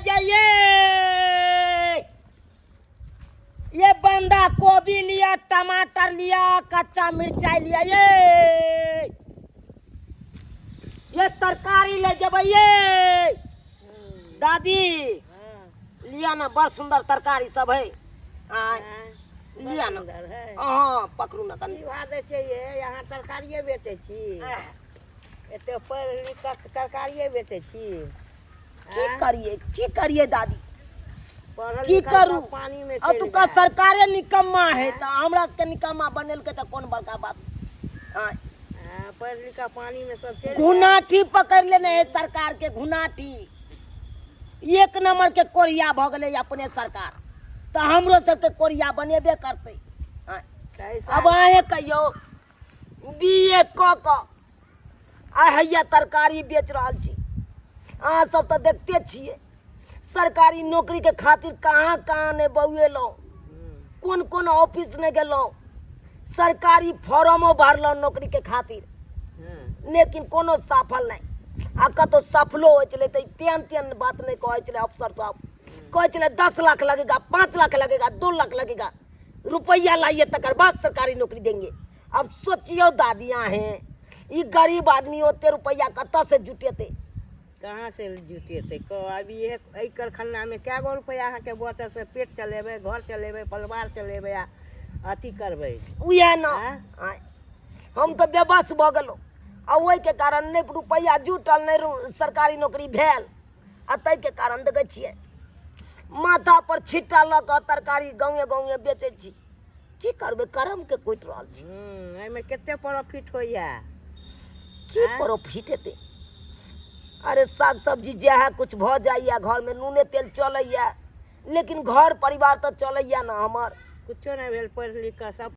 जाइए। ये बंदा गोभी लिया, टमाटर लिया, कच्चा मिर्चाई लिया, ये तरकारी ले जबै ये। दादी, लिया ना, बड़ सुंदर तरकारी सब है। आय, लिया ना। सुंदर है। हाँ, पकड़ू ना कनी। की भाव दै छै ये? अहाँ तरकारिए बेचै छी? एते पढ़ि लिख कऽ तरकारिए बेचै छी? की करिए, की करिए दादी? पढ़ल की लिखल करू? सब पानी मे चलि अतुका जायत। सरकारे निकम्मा है तऽ हमरा सबके निकम्मा बनेलकै तऽ कोन बड़का बात? आँय। हाँ, पढ़ि लिख कऽ पानी मे सब चलि जायत। घुनाठी पकड़ लेने है सरकार के घुनाठी। एक नंबर के कोरिया भऽ गेलै अपने सरकार, तऽ हमरो सबके कोरिया बनेबे करतै। आँय। पैसा अब अहें कहियौ, बी ए कऽ कऽ आ हैया तरकारी बेच रहल छी। अहाँ सब तऽ देखते छियै, सरकारी नौकरीके खातिर कहाँ कहाँ नहि बौएलहुँ, कोन कोन ऑफिस नहि गेलहुँ, सरकारी फॉर्मो भरलहुँ नौकरीके खातिर, लेकिन कोनो सफल नहि। आ कतहु सफलो होइ छलै तऽ तेहन तेहन बात नहि कहै छलै अफसर साहब। कहै छलै 10 लाख लगेगा, 5 लाख लगेगा, 2 लाख लगेगा, रुपैआ लाइए, तकर बाद सरकारी नौकरी देंगे। अब सोचियौ दादी अहें, ई गरीब आदमी ओते रुपैआ कतऽ से जुटेतै? कहाँ से जुटेतै? कह, अभी एक एहि कारखानामे कए गो रुपैआ अहाँके बचत से पेट चलेबै, घर चलेबै, परिवार चलेबै आ अथी करबै? उएह ने। आँय? आँय, हम तऽ बेबस भऽ गेलहुँ आ ओहिके कारण नहि रुपैआ जुटल, नहि सरकारी नौकरी भेल आ ताहिके कारण देखै छियै माथा पर छिट्टा लऽ कऽ तरकारी गाँवे गाँवे बेचै छी। की करबै, करमके कुटि रहल छी। एहिमे कते प्रॉफिट होइया? की प्रॉफिट हेतै? अरे, साग सब्जी जएह कुछ भऽ जाइए, घरमे नूने तेल चलैए, लेकिन घर परिवार तऽ चलैए ने हमर। कुछो नहि भेल पढ़ि लिख कऽ सब।